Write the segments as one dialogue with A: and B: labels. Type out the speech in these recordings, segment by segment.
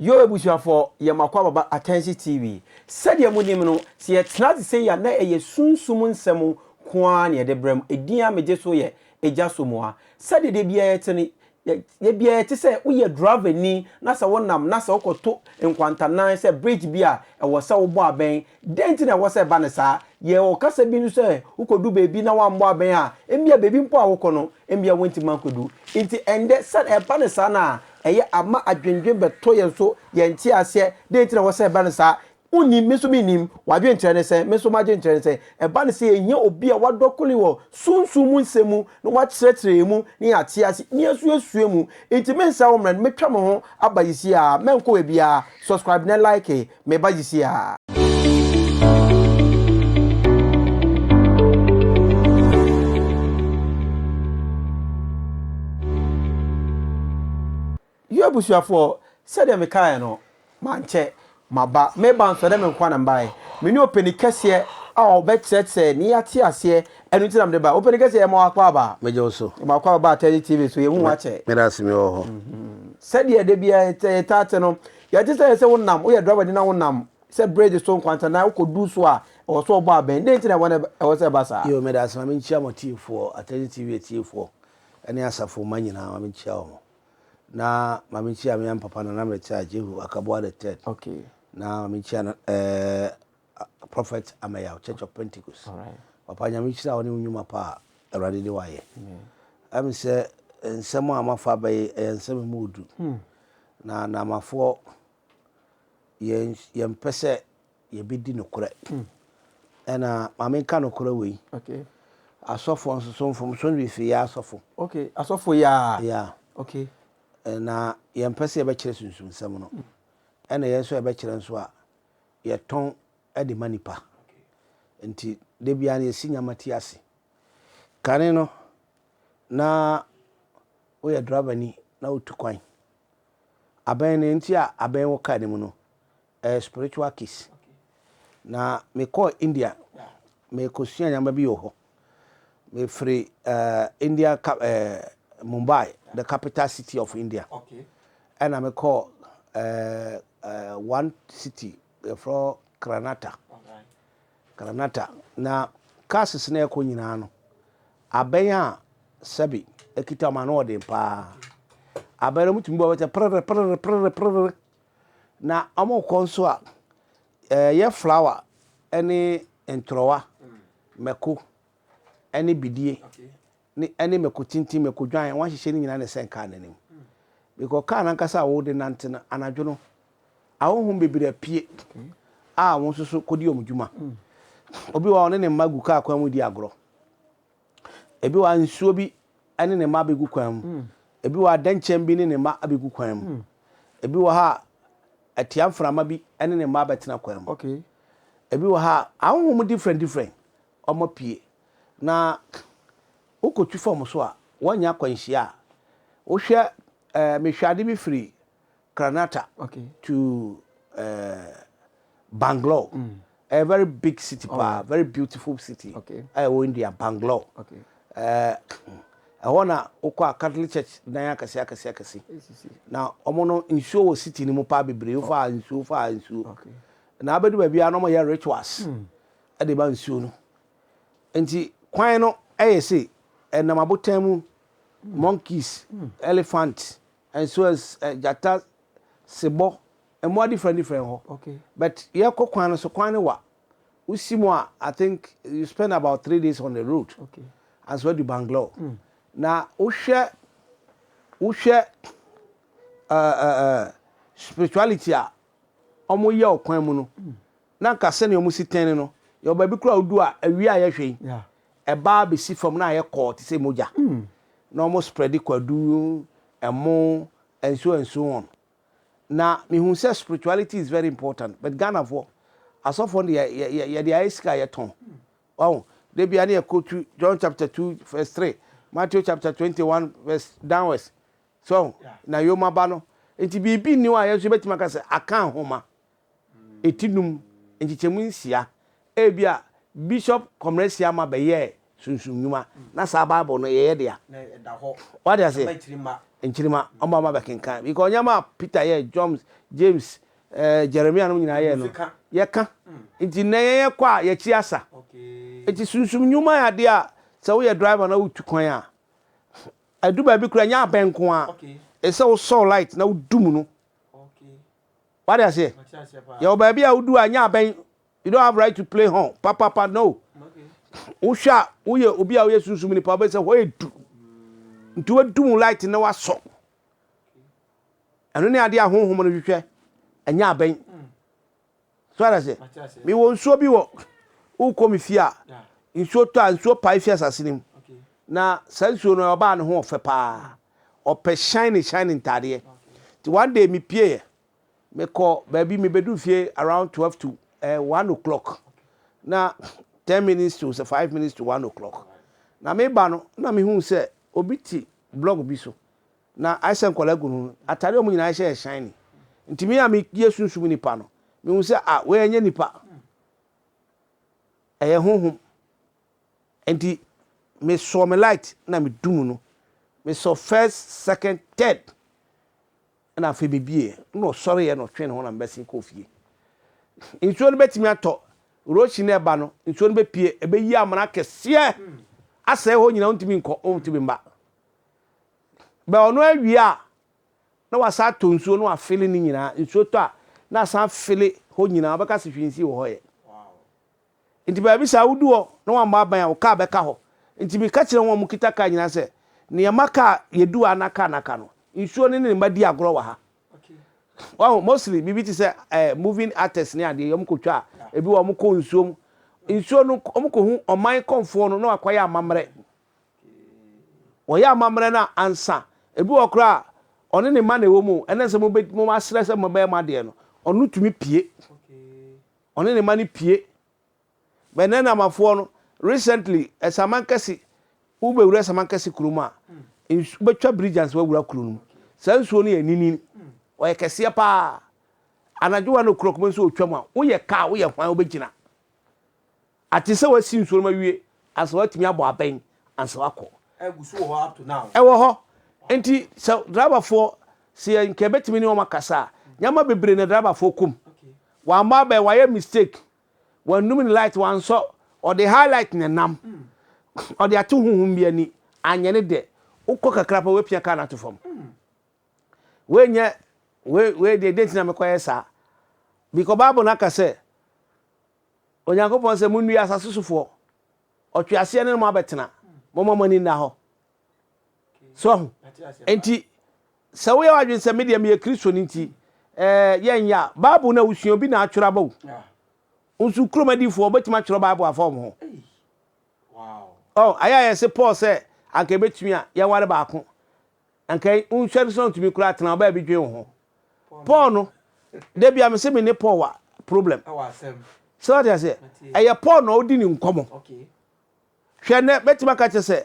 A: Yo abusuafoɔ, yɛ mo akwaaba ba Atansi TV. Sɛdeɛ mo nim no, sɛ yɛtena ase sei a na ɛyɛ sunsum nsɛm nko ara na yɛde brɛ mo. Edin a megye so yɛ Agya Somoa. Sɛdeɛ da biara yɛte no, da biara yɛte sɛ woyɛ driver ni na sɛ wonam na sɛ wokɔto nkwantanan sɛ bridge bi a, ɛwɔ sɛ wobɔ abɛn. Dɛn nti na ɛwɔ sɛ ɛba no saa? Yɛwɔ kasa bi nso sɛ wokɔdu baabi na woammɔ abɛn a, ebia baabi mpo a wokɔ no, ebia wontumi ankɔdu. Enti ɛnnɛ, sɛ ɛba no saa no a, ɛyɛ ama adwendwen bɛtɔ yɛn so, yɛnte aseɛ. Dɛn nti na ɛwɔ sɛ ɛba no saa? Wonnim, me nso mennim. W'adwenkyerɛ ne sɛn? Me nso m'adwenkyerɛ ne sɛn? Ɛba no sɛ yɛhia obi a wadɔ kone wɔ sunsum mu nsɛm mu na wakyerɛkyerɛ yɛn mu na yɛate ase na yɛasuasua mu. Enti mensɛe wo mmerɛ no, mɛtwa me ho aba sisiaa. Mɛnkɔ baabiara. Subscribe na like. Meba sisiaa. Yo abusuafoɔ, sɛdeɛ mekaeɛ no, mankyɛ maba. Meba nso, ɛnyɛ me nko ara na mebaeɛ. Me ne ɔpanin kɛseɛ a ɔbɛkyerɛkyerɛ ne yɛate aseɛ, ɛno nti na mede baeɛ. Ɔpanin kɛseɛ, yɛma wo akwaaba.
B: Megye wo so.
A: Yɛma wo akwaaba ba Atɛgye TV so, yɛhu wo akyɛ.
B: Meda ase, mewɔ hɔ.
A: Sɛdeɛ da biara yɛtaa te no, yɛte sɛ sɛ wonam, woyɛ driver ni na wonam sɛ bridge so nkwantanan wokɔdu so a, ɛwɔ sɛ wɔbɔ abɛn. Dɛn nti na ɛwɔ sɛ ɛba saa?
B: Yo, meda ase. Ma menkyia mo atiefoɔ, Atɛgye TV atiefoɔ ne asafo mma nyinaa, ma menkyia wɔn. Na ma menkyia me papa Nana Mmerɛkyɛ Jehu Akaboa the third.
A: Okay.
B: Na ma menkyia na eh, Prophet Ameyaw Church of Pentecost.
A: All right.
B: Papa Nyame nhyira wo ne wo nnwuma pa a Awurade de wayɛ. Ɛm sɛ nsɛm a mafa aba yi ɛyɛ nsɛm emu odu.
A: Hmm.
B: Na Namafoɔ yɛn yɛmpɛ sɛ yɛbɛdi nokorɛ. Ɛna ma menka nokorɛ wei.
A: Okay.
B: Asɔfoɔ nso so mfomso no bi firi yɛ asɔfo.
A: Okay, asɔfo yi a.
B: Yeah.
A: Okay.
B: Na yɛmpɛ sɛ yɛbɛkyerɛ sunsumsɛm no. Ɛna yɛn nso yɛbɛkyerɛ nso a yɛtɔn de ma nipa. Nti da biara no yɛsi nyama ti ase. Kane no na woyɛ driver ni na wotu kwan. Abɛn no nti a abɛn wɔ car no mu no ɛyɛ spiritual case. Na mekɔɔ India, mekɔsua nneɛma bi wɔ hɔ. Mefiri uh, India, uh, Mumbai, the capital city of India. Ɛna mekɔɔ uh, uh, one city, yɛfrɛ Karnata. Karnata. Na cars na ɛkɔ nyinaa no, abɛn a sɛbi ɛkita wɔn ano ɔden paa. Abɛn no mutumi bɔ bɛtɛ prere prere prere prere. Na wɔkɔ nso a, ɛyɛ flower ne ntorɔwa, mako ne bidie ne ɛne mako tenten, mako dwan, wɔahyehyɛ ne nyinaa na ɛsɛn kaa no anim. Because kaa no ankasa a wode nante no, anadwo no, ahonhom bebree apue a wɔn nso so kɔdi wɔn dwuma. Obi wɔ hɔ a ɔne ne mma gu kaa kwan mu di agorɔ. Ebi wɔ hɔ a nsuo bi ne ne mma abɛgu kwan mu. Ebi wɔ hɔ a dɛnkyɛm bi ne ne mma abɛgu kwan mu. Ebi wɔ hɔ a atia mframa bi ne ne mma abɛtena kwan mu. Ebi wɔ hɔ a ahonhom different different wɔn apue. Na wokɔtwi fam so a wɔanya akwanhyia a wohwɛ ɛɛ mehwɛ ade bi firi Karnata to eh, Bangalore. Mm. A very big city paa, very beautiful city. A ɛwɔ India, Bangalore. Eh, ɛhɔ na wokɔ a Catholic Church dan akɛse akɛse akɛse. Na wɔn no nsuo wɔ city no mu paa bebree, wofa nsuo fa nsuo. Na abɛdu baabi a na wɔyɛ rituals mm. ɛde ba nsuo no. Nti kwan no ɛyɛ se ɛnam abotan mu, monkeys, mm. elephant, Nso gyata, sebɔ, mmoa different different hɔ.
A: Okay.
B: But yɛkɔ kwan no so, kwan no wa. Wosi mu a, I think you spend about 3 days on the road. Ansa wadu Bangalore. Na wohwɛ spirituality a wɔyɛ wɔ kwan mu no, na nka sɛnea wɔn si tɛn no, yɛwɔ baabi koraa a wodu a awia a yɛhwɛ yi, ɛbaa bɛsi fam na ayɛ kɔɔ te sɛ mogya. Na wɔn spread kwadu, ɛmo, and so and so on. Na mehu sɛ spirituality is very important, but Ghanafoɔ, asɔfoɔ no yɛ yɛ yɛde ayɛ sika a yɛtɔn. Wahu, da biara ne yɛkɔtu John chapter 2 verse 3, Matthew chapter 21 verse downwards. So, na yoma ba no. Nti biribi nni hɔ a yɛn nso yɛbɛtumi aka sɛ aka nhoma eti num nkyekyɛmu nsia. Ebia Bishop Kɔmrɛ Siama bɛyɛɛ sunsum nnwuma na saa Bible no yɛyɛ dea. Wate aseɛ? Nkyirimma ɔmo ama bɛkenkan because nneɛma a Peter yɛɛ, John, James, eh, Jeremiah nom nyinaa yɛɛ no yɛka. Nti nnɛ yɛn yɛkɔ a yɛkyi asa. Nti sunsum nnwuma yɛ adeɛ a sɛ woyɛ driver na wotu kwan a ɛdu baabi koraa ɛnyɛ abɛn nko ara. Ɛsɛ sɛ wosɔw light na wodum no. Wate aseɛ? Yɛwɔ baabi a wodu a nyɛ abɛn. You don't have right to play horn. Papapa no. Wohwɛ a woyɛ obi a woyɛ sunsum nipa wobɛsɛ hɔ yɛ du. Nti wobɛdum light na wasɔ. Ɛno ne adeɛ a honhom no hwehwɛ. Ɛnyɛ abɛn. So wate aseɛ? Mewɔ nsuo bi wɔ wokɔ me fie a nsuo tɔ a nsuo pae fi asase no mu. Na saa nsuo no ɔbaa ne ho ɔfɛ paa. Ɔpɛ shiny shiny ntaadeɛ. Nti one day mepieeɛ mekɔ baabi mebɛduu fie around 12 to eh, 1 o'clock na 10 minutes to sɛ 5 minutes to 1 o'clock. Na meba no na mehu sɛ obi te blog bi so na ayɛ sɛ nkwadaa gu no ho atade a wɔn nyinaa hyɛ yɛ shiny. Nti me a meyɛ sunsum nipa no mehu sɛ ah wei ɛnyɛ nipa ɛyɛ honhom. Nti me sɔɔ me light na me dum no. Me sɔ first, second, third ɛna afei me bie na ɔsɔre yɛ na ɔtwe ne ho na me bɛsen kɔɔ fie. Nsuo no bɛtumi atɔ roshi na ɛba no nsuo no bɛpie ɛbɛyi amena kɛseɛ asɛe hɔ nyinaa wontumi nkɔ wontumi mba. Bɛ ɔno awie a na wasa atɔ nsuo na wafele ne nyinaa nsuo tɔ a na asan afele hɔ nyinaa wobɛka sɛ hwee nsii wɔ hɔ yɛ. Nti baabi saa wodu hɔ na wammɔ aban a, wo kaa bɛka hɔ. Nti meka kyerɛ wɔn a wɔkita kaa nyinaa sɛ, nea ɛma kaa yɛdu ha na kaa no aka no, nsuo no ne ne mma di agorɔ wɔ ha. Wahu, mostly biribi te sɛ eh, moving artists ne adeɛ, wɔn kɔtwa a, ebi wɔ wɔn kɔ nsuo mu. Nsuo no, wɔn kɔhu ɔman kɔmfoɔ no na wakɔyɛ amammerɛ. Wɔyɛ amammerɛ no a, ansa. Ebi wɔ koraa a, ɔne ne mma na ɛwɔ mu o, ɛnam sɛ mobɛ, mo asrɛ sɛ mobɛyɛ mo adeɛ no, ɔno tumi pue. Ɔne ne mma no pue. But nnɛ Namafoɔ no, recently, Asamankɛse, wobɛwura Asamankɛse kurom a, nsu, wobɛtwa bridge ansa woawura kuro no mu. Saa nsuo no yɛ nini, ɔyɛ kɛseɛ paa. Anadwo one o'clock mu nso ɔtwa mu a, woyɛ car, woyɛ hwan, wobɛgyina. Ate sɛ wasi nsuo no mu awie ansa watumi abɔ abɛn ansa wakɔ.
A: Ɛgu so wɔ hɔ up to now.
B: Ɛwɔ hɔ. Nti sɛ driverfoɔ, sɛ yɛ nka yɛbɛtumi ne wɔn akasa a, nneɛma bebree na driverfoɔ kɔ mu. Wammɔ abɛn, wayɛ mistake, wannum ne light, wansɔ, ɔde high light na ɛnam, ɔde ato honhom bi ani, anyɛ ne dɛ. Wokɔ kakra pɛ woapia car no ato fam. Wei nyɛ, wei, wei deɛ, deɛ nti na mekɔyɛ saa? Because Bible no aka sɛ, Onyankopɔn sɛ, Monnue asase sofoɔ, ɔtweaseɛ ne mo abɛtena, momma mo ani nna hɔ. So ahu? Enti, sɛ woyɛ w'adwene sɛ me deɛ meyɛ Kristoni nti, ɛɛ yɛnyɛ a, Bible no a wosua obi na atwerɛ aba wo. Nso kurom adiyifoɔ wɔbɛtumi atwerɛ Bible afa wɔn ho. Oh, ayɛ a yɛse Paul sɛ anka ɛbɛtumi a yɛnware baako. Anka wonhwɛ no sɛ ɔntumi koraa tena ɔbaa bi dwen wo ho. Paul no, da bia mese me ne Paul wa problem. Sɛ wate aseɛ, ɛyɛ Paul na ɔdi ne nkɔmɔ. Hwɛ nnɛ, mɛtumi aka kyerɛ sɛ.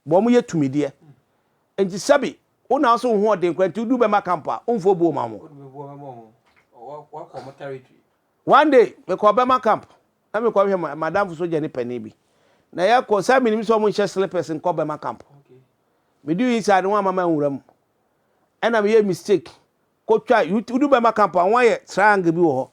B: Wɔn yɛ tumideɛ. Nti sɛbi wo na wo ho ɔden koraa nti wodu bɛma camp a womfa obuo ma wɔn. One day mekɔɔ bɛma camp na mekɔ hwɛ madamfo sogyani panin bi na yɛkɔ sɛ menim sɛ wɔn nhyɛ slippers nkɔ bɛma camp. Meduu inside no wɔn amma manwura mu ɛna meyɛ mistake kotwa wodu bɛma camp a wɔn ayɛ triangle bi wɔ hɔ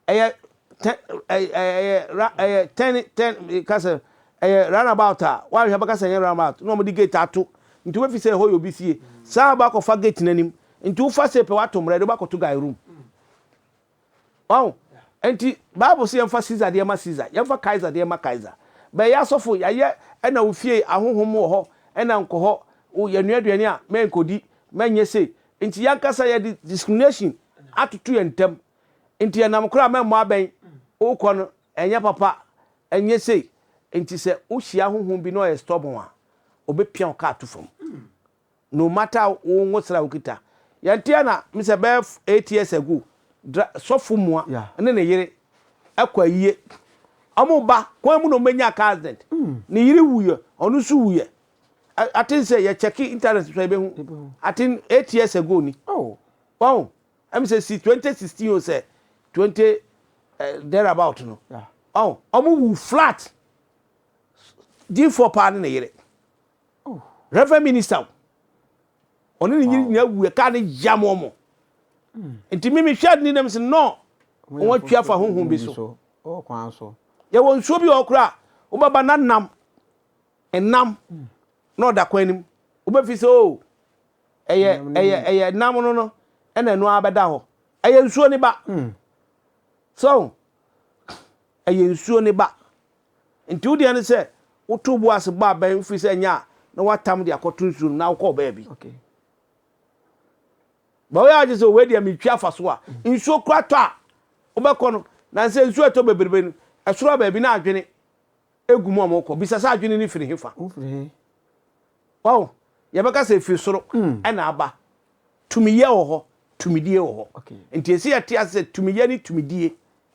B: ɛyɛ tɛn ɛyɛ ra ɛyɛ tɛn tɛn kasɛ ɛyɛ roundabout a wɔahwɛ bɛka sɛ ɛnyɛ roundabout na wɔn de gate ato nti wobɛfi sɛ ɛhɔ yɛ obi fie saa ba akɔfa gate n'anim nti wofa sɛ pɛ wato mmerɛ de wobɛkɔto guy room. Wahu? Enti, Bible se yɛmfa Caesar deɛ ma Caesar, yɛmfa Kaiser deɛ ma Kaiser. But yɛ asɔfo, yɛayɛ ɛna wo fie ahonhom wɔ hɔ, ɛna nkɔ hɔ, wo yɛnoa aduane a, mɛnkɔdi, mɛnyɛ sei. Nti yɛankasa yɛde discrimination atoto yɛn ntam. Nti yɛnam koraa a mɛmmɔ abɛn, wokɔ no, ɛnyɛ papa, ɛnyɛ sei. Nti sɛ wohyia honhom bi na ɔyɛ stubborn a, ɔbɛpia wo kaa ato fam. No matter wo ngosra a wokita. Yɛnte a na me sɛ bɛyɛ 8 years ago dra sɔfo mua ne ne yere. Ɛkɔ ayie. Ɔmo ba kwan mu na ɔmo bɛnya car accident. Ne yere wuyɛ, ɔno nso wuyɛ. I think sɛ yɛ check internet so a yɛbɛhu. I think 8 years ago ni.
A: Oh.
B: Wahu? Ɛmi sɛ si 2016 o sɛ 20 there about no. Wahu? Ɔmo wu flat. Diifoɔ paa ne ne yere.
A: Oh.
B: Reverend minister o. Ɔne ne yere nyinaa wu kaa ne yam wɔn. Nti mi mehwɛ ade ni nam sɛ no wɔn atwi afa honhom bi so. Yɛwɔ nsuo bi wɔ hɔ koraa wobɛba na nam nam na ɔda kwan anim wobɛfi sɛ o oh, ɛyɛ ɛyɛ ɛyɛ nam no no ɛna ɛno ara bɛda hɔ ɛyɛ nsuo ne ba hmm. So ɛyɛ nsuo ne ba nti wodeɛ no sɛ woto bo ase bɔ abɛn firi sɛ ɛnyɛ a na watam de akɔto nsuo no na wokɔɔ baabi. Ba woyɛ agye sɛ wei deɛ metwi afa so a nsuo kora tɔ a wobɛkɔ no na sɛ nsuo ɛtɔ bebrebe no ɛsoro a baabi na adwene egu mu a wɔkɔ bisa sɛ adwene no firi hefa. Wahu yɛbɛka sɛ ɛfiri soro mm. ɛna aba tumiyɛ wɔ hɔ tumidie wɔ hɔ nti ɛsɛ yɛte ase sɛ tumiyɛ ne tumidie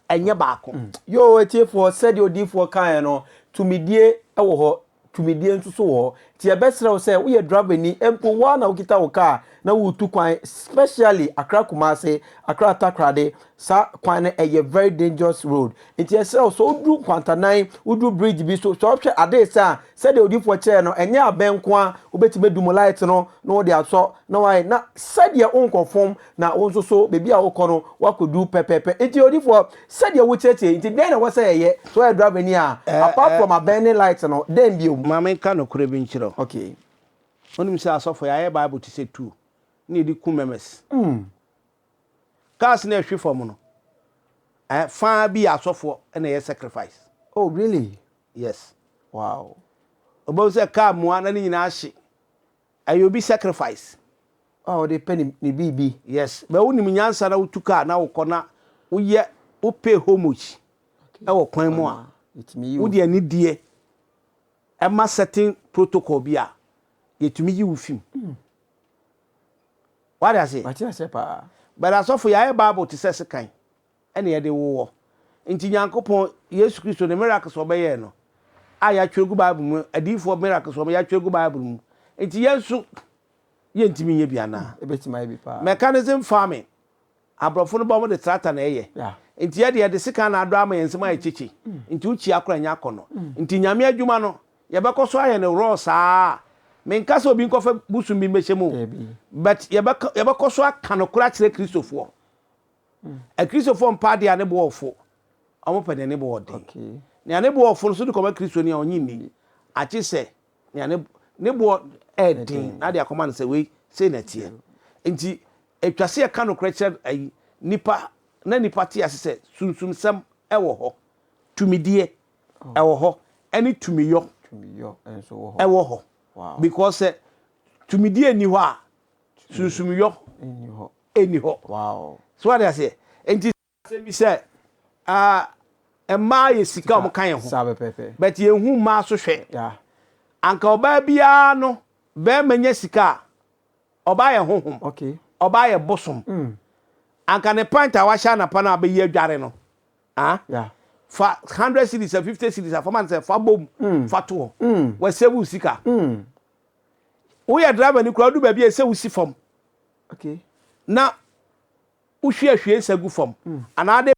B: ɛnyɛ baako.
A: Mm. Yoo atiefoɔ sɛdeɛ odiifoɔ kaeɛ no tumidie wɔ hɔ tumidie nso so wɔ hɔ. Nti yɛbɛsrɛ wo sɛ woyɛ driver ni mpo wo ara na wokita wo car na woretu kwan specially Accra Kumasi, Accra Takoradi saa kwan no ɛyɛ very dangerous road. Nti yɛsrɛ wo sɛ woduru Nkwantanan, woduru bridge bi so, sɛ wohwɛ ade resa a sɛdeɛ odiyifoɔ kyerɛɛ no ɛnyɛ abɛn nko ara wobɛtumi adum light no na wode asɔ na wayɛ na sɛdeɛ wonkɔ fam na wo nso so baabi a wokɔ no woakɔdu pɛpɛɛpɛ. Nti odiyifoɔ Sɛdeɛ wokyerɛkyerɛ yi nti, dɛn na ɛwɔ sɛ yɛyɛ? Sɛ woyɛ driver ni a, apart from abɛn ne light no, dɛn bio?
B: Ma menka nokorɛ bi nkyerɛ wo.
A: Okay.
B: Wonim sɛ asɔfo yɛayɛ Bible te sɛ tuo na yɛde ku members. Cars no a ɛhwe fam no, eh, faa bi yɛ asɔfoɔ na ɛyɛ sacrifice.
A: Oh, really?
B: Yes.
A: Wow.
B: Wobɛhu sɛ car mua na ne nyinaa ahye. Ɛyɛ obi sacrifice.
A: A ɔde pɛ ne ne biribi.
B: Yes but wonim nyansa na wotu car na wokɔ na woyɛ wo pay homage ɛwɔ kwan mu a wode anidie ɛma certain protocol bi a yɛtumi yi wo fim. Wate aseɛ?
A: Mate aseɛ paa.
B: But asɔfo yɛayɛ bible te sɛ sekan. na yɛde wowɔ. Nti Nyankopɔn, Yesu Kristo, ne miracles a ɔbɛyɛɛ no a yɛatwerɛ gu Bible mu, adiyifoɔ miracles a yɛatwerɛ gu Bible mu, nti yɛn nso yɛntumi nyɛ bi anaa?
A: Ɛbɛtumi ayɛ bi paa.
B: Mechanism farming, aborɔfo no ba wɔde tractor na ɛyɛ. Nti yɛde yɛde sekan na adɔ ama yɛn nsam ayɛ kyekye. Nti wokyia koraa ɛnyɛ akɔnnɔ. Nti Nyame adwuma no, yɛbɛkɔ so ayɛ no raw saa. Menka sɛ obi nkɔfa bosom bi mmɛhyɛ mu o, but yɛbɛkɔ so aka nokorɛ akyerɛ Kristofoɔ. Akristofoɔ mpa adeɛ a ne bo ɔfo, wɔpɛ deɛ ne bo ɔden. Nea ne bo ɔfo no so de kɔma Kristoni a ɔnye nni, akye sɛ nea ne ne boɔ ɛden na de akɔma no sɛ wei sei na ɛteɛ. Nti ɛtwa sɛ yɛka nokorɛ kyerɛ ayi nipa na nipa te ase sɛ sunsumsɛm ɛwɔ hɔ, tumidie ɛwɔ hɔ ɛne tumiyɔ ɛwɔ hɔ. Because sɛ tumidie nni hɔ a sunsumyɔ nni hɔ. So wate aseɛ? Nti asɛm bi sɛ ah, mmaa yɛ sika a wɔka yɛn ho but yɛnhu mmaa so hwɛ. Anka ɔbaa biara no bɛrima nya sika a ɔbaa yɛ honhom, ɔbaa yɛ bosom. Mm. Anka ne pint a wahyɛ anapa no a bɛyi adware no ah, fa 100 cedis a 50 cedis a fa ma no sɛ fa bom mm. fa to hɔ. Mm. Wasave wo sika. Mm. Woyɛ driver ni koraa wodu baabi a ɛsɛ wosi fam.
A: Okay.
B: Na wohwie ahwie nsa gu fam. Mm. Anaa de